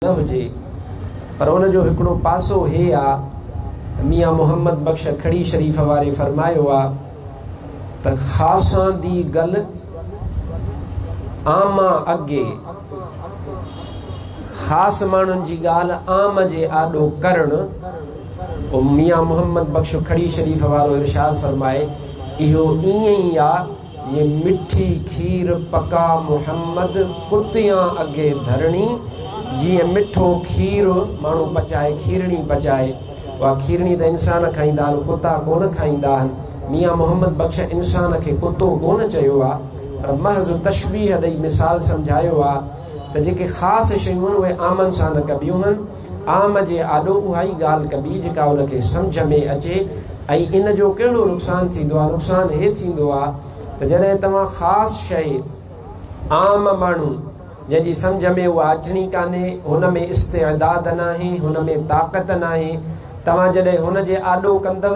نه هجي پر ان جو هڪڙو پاسو هي آ ته ميان محمد بخش کڙي شريف واري فرمايو آ ته خاصان the گل عاما اڳي، خاص ماڻهن جي ڳالهه عام جي آڏو ڪرڻ، پوء ميان محمد بخش کڙي شريف وارو ارشاد فرمائي اهو ائين ئي آ جيئن مٺي کير پڪا محمد ڪتيان اڳي ڌرڻي، جيئن مٺو کير ماڻهو پچائي کيرڻي پچائي، اها کيرڻي ته انسان کائيندا آهن ڪتا ڪونه کائيندا آهن. ميان محمد بخش انسان کي ڪتو ڪونه چيو آ پر محض تشبيهه ڏئي مثال سمجهايو آ ته جيڪي خاص شيون آهن اهي عامن سان نه ڪبيون آهن. عام جي آڏو اها ئي ڳالهه ڪبي جيڪا ان کي سمجهه ۾ اچي ۽ ان جو ڪهڙو نقصان ٿيندو آ؟ نقصان هي ٿيندو آ ته جڏهن توهان خاص شيء عام ماڻهو جنهن جي سمجهه ۾ اها اچڻي ڪانهي، هن ۾ استعداد ناهي، هن ۾ طاقت ناهي، توهان جڏهن هن جي آڏو ڪندؤ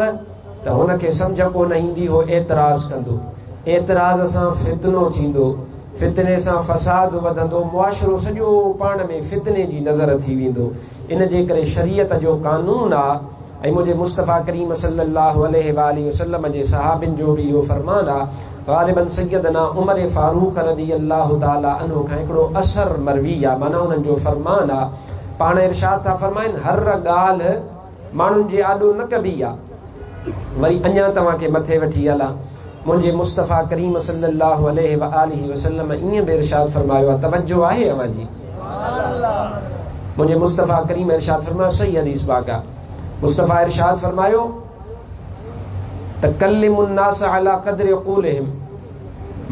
ته هن کي سمجهه ڪونه ايندي، هو اعتراض ڪندو، اعتراض سان فتنو ٿيندو، فتني سان فساد وڌندو، معاشرو سڄو پاڻ ۾ فتني جي نظر ٿي ويندو. ان جي ڪري شريعت جو قانون آ ۽ منهنجي مصطفيٰ ڪريم صلّي اللّٰه عليه واٰله وسلّم جي صحابين جو به اهو فرمان آ، غالباً سيدنا عمر فاروق رضي الله تعالٰي عنه کان هڪڙو اثر مروي آ، معنيٰ انهن جو فرمان آ، پاڻ ارشاد ٿا فرمائن، هر ڳالهه ماڻهن جي آڏو نه ڪبي آ. وري اڃا توهان کي مٿي وٺي هلان، منهنجي مصطفيٰ ڪريم صلّي اللّٰه عليه واٰله وسلّم ائين به ارشاد فرمايو آ، توجه آهي اوهان جي؟ منهنجي مصطفيٰ ڪريم ارشاد فرمايو، صحيح حديث پاڪ آ، مصطفيٰ ارشاد فرمايو ته ڪلموا الناس علي قدر عقولهم،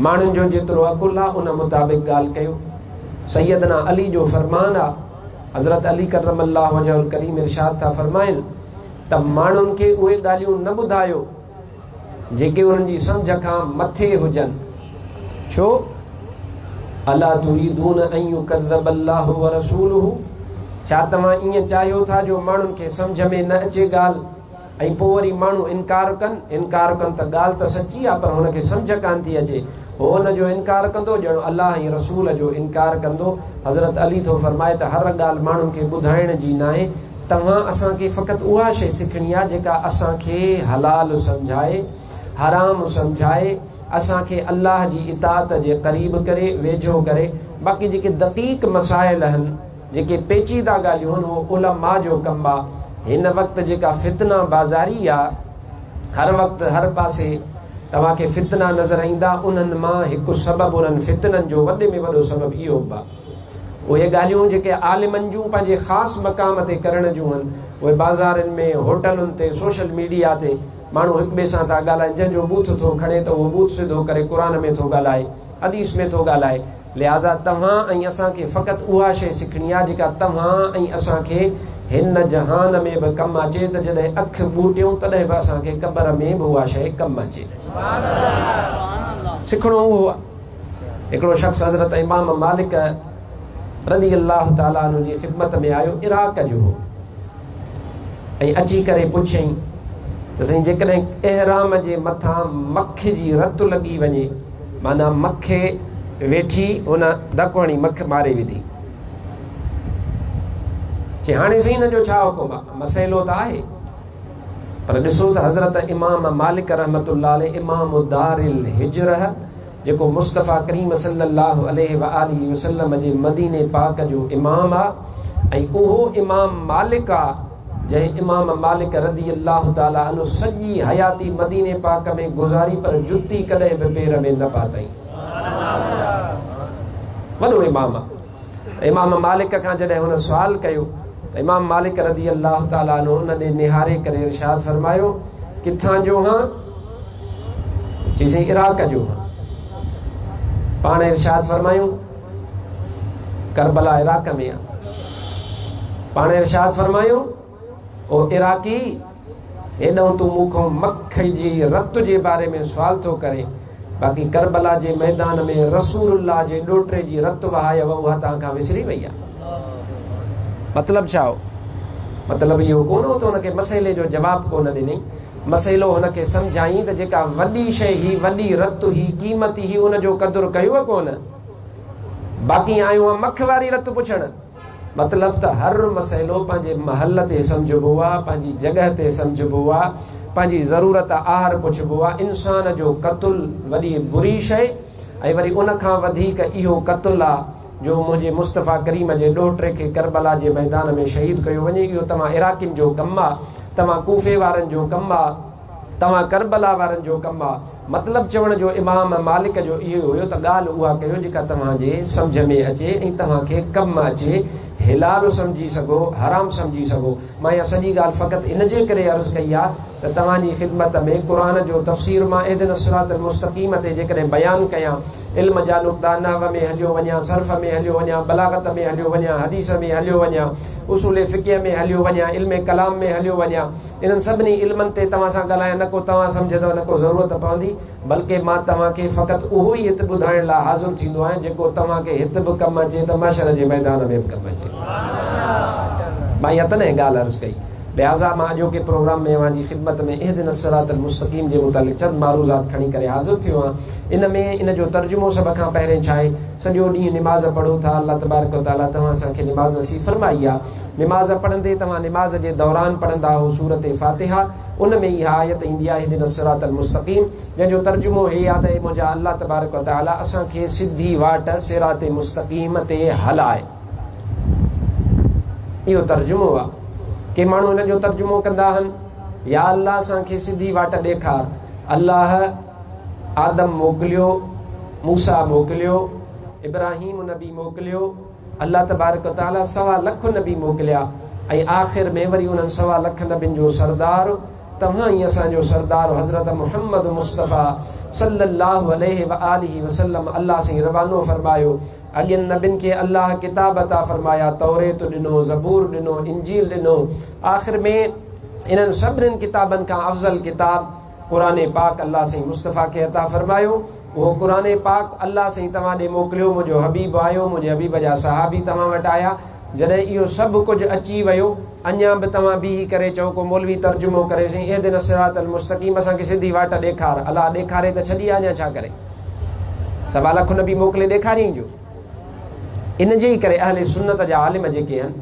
ماڻهن جو جيترو عقل آ ان مطابق ڳالهه ڪيو. سيدنا علي جو فرمان آ، حضرت علي ڪرم الله وجهه الڪريم ارشاد ٿا فرمائن ته ماڻهن کي اهي ڳالهيون نه ٻڌايو جيڪي انهن جي سمجهه کان مٿي هجن. ڇو؟ الا تريدون ان يڪذب الله ورسوله ڇا توهان ائين چاهيو ٿا جو ماڻهن کي سمجهه ۾ نه اچي ڳالهه ۽ پوء وري ماڻهو انڪار ڪن؟ انڪار ڪن ته ڳالهه ته سچي آهي پر هن کي سمجهه ڪانه ٿي اچي. هو ان جو انڪار ڪندو ڄڻ الله ۽ رسول جو انڪار ڪندو. حضرت علي ٿو فرمائي ته هر ڳالهه ماڻهن کي ٻڌائڻ جي ناهي. توهان اسان کي فقط اها شيء سکڻي آهي جيڪا اسان کي حلال سمجهائي، حرام سمجهائي، اسان کي الله جي اطاعت جي قريب ڪري، ويجهو ڪري. باقي جيڪي دقيق مسائل آهن، جيڪي پيچيده ڳالهيون آهن، اهو علماء جو ڪم آهي. هن وقت جيڪا فتنه بازاري آهي، هر وقت هر پاسي توهان کي فتنا نظر ايندا، انهن مان هڪ سبب انهن فتنن جو وڏي ۾ وڏو سبب اهو به آهي. اهي ڳالهيون جيڪي عالمن جون پنهنجي خاص مقام تي ڪرڻ جون هن، اهي بازارين ۾، هوٽلن تي، سوشل ميڊيا تي ماڻهو هڪ ٻئي سان ٿا ڳالهائين، جنهن جو ٻوٿ ٿو کڻي ته اهو ٻوٿ سڌو ڪري قرآن ۾ ٿو ڳالهائي، حديث ۾ ٿو ڳالهائي. لهٰذا توهان ۽ اسان کي فقط اها شيء سکڻي آهي جيڪا توهان ۽ اسان کي هن جهان ۾ به ڪم اچي ته جڏهن اک ٻوٽيون تڏهن به اسان کي قبر ۾ به اها شيء ڪم اچي. سکڻو اهو آهي. هڪڙو شخص حضرت امام مالڪ رضي الله تعالٰي عنه جي خدمت ۾ آيو، عراق جو هو ۽ اچي ڪري پڇيائين ته سائين جيڪڏهن احرام جي مٿان مک جي رت لڳي وڃي معنيٰ مک ويٺي هن ڌڪ هڻي مک ماري وڌي، چي هاڻي سائين ان جو ڇا حڪم آهي؟ مسئلو ته آهي پر ڏسو ته حضرت امام مالڪ رحمة الله عليه امام دار الهجره جيڪو مصطفيٰ ڪريم صلّي اللّٰه عليه واٰله وسلّم جي مديني پاڪ جو امام آ ۽ اهو امام مالڪ آ جنهن امام مالڪ رضي الله تعالٰي عنه سڄي حياتي مديني پاڪ ۾ گذاري پر جتي ڪڏهن به پير ۾ نه پاتائين. وڏو امام آ. امام مالڪ کان جڏهن هن سوال ڪيو ته امام مالڪ رضي الله تعالٰي عنه ان ڏي نهاري ڪري ارشاد فرمايو، ڪٿان جو هان؟ چيسين عراق جو هان. پاڻ ارشاد فرمايون، ڪربلا عراق ۾ آ. پاڻ ارشاد فرمايون، او عراقي! هيڏانهن تون مون کان مک جي رت جي باري ۾ سوال ٿو ڪرين، باقي ڪربلا جي ميدان ۾ رسول الله جي ڏوهٽي جي رت وهايو اها توهان کان وسري وئي آهي. مطلب ڇا هو؟ مطلب اهو ڪونه هو ته هن کي مسئلي جو جواب ڪونه ڏنئي. مسئلو هن کي سمجهائين ته جيڪا وڏي شيء هئي، وڏي رت هئي، قيمتي هئي، ان جو قدر ڪيو ڪونه. باقي آيو آهين مک واري رت پڇڻ. مطلب ته هر مسئلو پنهنجي محل تي سمجهبو آ، پنهنجي جڳهه تي سمجهبو آ، پنهنجي ضرورت آهر پڇبو آ. انسان جو قتل وڏي بري شيء ۽ وري ان کان وڌيڪ اهو قتل آ جو منهنجي مصطفيٰ ڪريم جي ڏوهٽي کي ڪربلا جي ميدان ۾ شهيد ڪيو وڃي، اهو توهان عراقين جو ڪم آ، توهان ڪوفي وارن جو ڪم آ. توهان ڪربلا وارن جو ڪم آ. مطلب چوڻ جو امام مالڪ جو اهو هيو ته ڳالهه اها ڪيو جيڪا توهان جي سمجهه ۾ اچي ۽ توهان کي ڪم اچي، حلال سمجهي سگهو، حرام سمجهي سگهو. مان اها سڄي ڳالهه فقط ان جي ڪري عرض ڪئي آ ته توهان جي خدمت ۾ قرآن جو تفسير مان اهدنا الصراط المستقيم تي جيڪڏهن بيان ڪيان، علم جا نقطا نحو ۾ هليو وڃان، صرف ۾ هليو وڃان، بلاغت ۾ هليو وڃان، حديث ۾ هليو وڃان، اصول فقه ۾ هليو وڃان، علم ڪلام ۾ هليو وڃان، انهن سڀني علمن تي توهان سان ڳالهايان نه ڪو توهان سمجهندؤ نه ڪو ضرورت پوندي، بلڪه مان توهان کي فقط اهو ئي هت ٻڌائڻ لاء حاضر ٿيندو آهيان جيڪو توهان کي هت به ڪم اچي ته محشر جي ميدان ۾ به ڪم اچي. مان اها تڏهن ڳالهه عرض ڪئي. لهٰذا مان اڄوڪي پروگرام ۾ اوهان جي خدمت ۾ اهدنا الصراط المستقيم جي متعلق چند معروضات کڻي ڪري حاضر ٿيو آهيان. ان ۾ ان جو ترجمو سڀ کان پهرين ڇا آهي؟ سڄو ڏينهن نماز پڙهو ٿا، الله تبارڪ وتعاليٰ توهان اسان کي نماز نصيب فرمائي آهي. نماز پڙهندي توهان نماز جي دوران پڙهندا هو سورة فاتحه ان ۾ اها آيت ايندي آهي اهدنا الصراط المستقيم جنهن جو ترجمو هي آهي ته اي منهنجا الله تبارڪ و تعالي اسان کي سڌي واٽ صراط مستقيم تي هلاء. اهو ترجمو آهي. ڪي ماڻهو ان جو ترجمو ڪندا آهن يا الله اسان کي سڌي واٽ ڏيکار. الله آدم موڪليو، موسيٰ موڪليو، ابراهيم نبي موڪليو، الله تبارڪ و تعاليٰ سوا لک نبي موڪليا ۽ آخر ۾ وري انهن سوا لک نبين جو سردار توهان ئي اسان جو سردار حضرت محمد مصطفيٰ صلّي اللّٰه عليه واٰله وسلّم الله سائين روانو فرمايو. اڳين نبين کي الله ڪتاب عطا فرمايا، توريت ڏنو، زبور ڏنو، انجيل ڏنو، آخر ۾ انهن سڀنين ڪتابن کان افضل ڪتاب قرآن پاڪ الله سائين مصطفيٰ کي عطا فرمايو. اهو قرآن پاڪ الله سائين توهان ڏي موڪليو، منهنجو حبيب آيو، منهنجي حبيب جا صحابي توهان وٽ آيا، جڏهن اهو سڀ ڪجهه اچي ويو، اڃا به توهان بيهي ڪري چئو ڪو مولوي ترجمو ڪري سائين اهدنا الصراط المستقيم اسان کي سڌي واٽ ڏيکار، الله ڏيکاري ته ڇڏي آ اڃا ڇا ڪري؟ سوا لک نبي موڪلي ڏيکاريائين جو. ان جي ئي ڪري اهل سنت جا عالم جيڪي آهن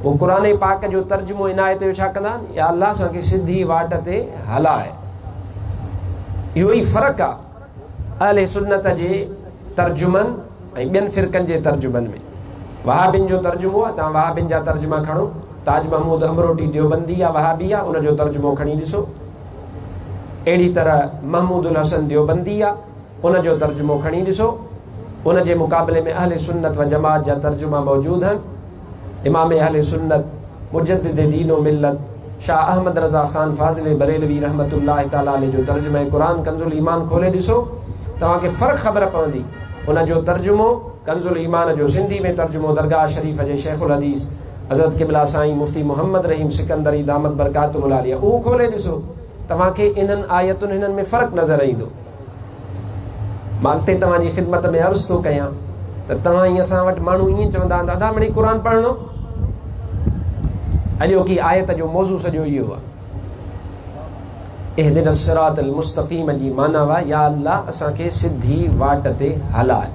اهي قرآن پاڪ جو ترجمو ان آيت جو ڇا ڪندا آهن يا الله اسان کي سڌي واٽ تي هلاء. اهو ئي فرق آهي اهل سنت جي ترجمن ۽ ٻين فرقن جي ترجمن ۾. وهابين جو ترجمو آهي توهان وهابين جا ترجما کڻو تاج محمود امروٽي ديوبندي آهي وهابي آهي ان جو ترجمو کڻي ڏسو. اهڙي طرح محمود الحسن ديوبندي آهي. ان جو ترجمو کڻي ڏسو. ان جي مقابلي ۾ اهل سنت و جماعت جا ترجما موجود هن. امام اهل سنت، مجدد دين و ملت، شاهه احمد رضا خان فاضل بريلوي رحمة الله تعالٰي عليه جو ترجمه قرآن ڪنز الايمان کولي ڏسو، توهان کي فرق خبر پوندي. ان جو ترجمو ڪنز الايمان جو سنڌي ۾ ترجمو درگاهه شريف جي شيخ الحديث حضرت قبله سائين مفتي محمد رحيم سڪندري دامت برڪاتهم العاليه اهو کولي ڏسو، توهان کي انهن آيتن هنن ۾ فرق نظر ايندو. مان اڳتي توهان جي خدمت ۾ عرض ٿو ڪيان ته توهان ئي اسان وٽ ماڻهو ائين چوندا آهن ته ادا مڙئي قرآن پڙهڻو. اڄوڪي آيت جو موضوع سڄو اهو آهي. اهدنا الصراط المستقيم جي معنيٰ آهي يا الله اسان کي سڌي واٽ تي هلاء.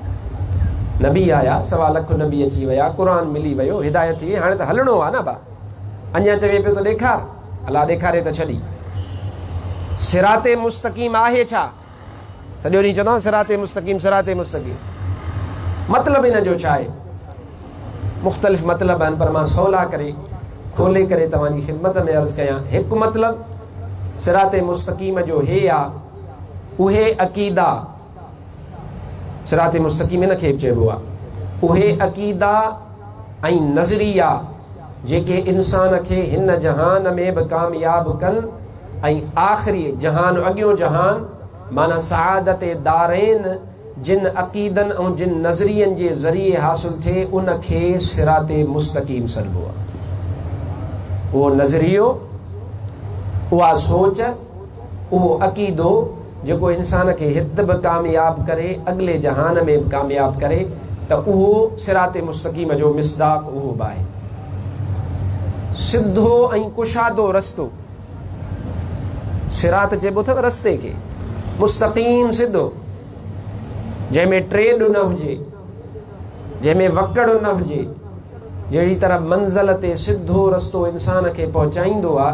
نبي آيا، سوا لک نبي اچي ويا، قرآن ملي ويو، هدايت ٿي وئي، هاڻي ته هلڻو آهي نه ڀا. اڃا چوي پيو ته ڏيکار. الله ڏيکاري ته ڇڏي. صراط مستقيم آهي ڇا؟ سڄو ڏينهن چوندا آهن صراط مستقيم صراط مستقيم. مطلب ان جو ڇا آهي؟ مختلف مطلب آهن پر مان سولا ڪري کولي ڪري توهان جي خدمت ۾ عرض ڪيان. هڪ مطلب صراط مستقيم جو هي آ اهي عقيدا صراط مستقيم ان کي به چئبو آ اهي عقيدا ۽ نظريا جيڪي انسان کي هن جهان ۾ به ڪامياب ڪن ۽ آخري جهان، اڳيون جهان، معنيٰ سعادت دارين جن عقيدن ۽ جن نظرين جي ذريعي حاصل ٿئي ان کي صراط مستقيم سڏبو آهي. اهو نظريو، اها سوچ، اهو عقيدو جيڪو انسان کي هت به ڪامياب ڪري اڳلي جهان ۾ به ڪامياب ڪري ته اهو صراط مستقيم جو مصداق اهو به آهي. سڌو ۽ ڪشادو رستو، صراط چئبو اٿو رستي کي، مستقيم سڌو، جنهن ۾ ٽيڏ نه هجي، جنهن ۾ وڪڙ نه هجي، جهڙي طرح منزل تي سڌو رستو انسان کي پهچائيندو آ،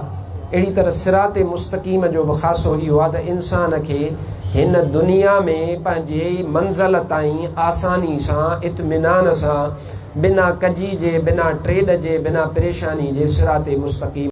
اهڙي طرح صراط مستقيم جو به خاصو اهو آ ته انسان کي هن دنيا ۾ پنهنجي منزل تائين آساني سان، اطمينان سان، بنا ڪجي جي، بنا ٽيڏ جي، بنا پريشاني جي صراط مستقيم.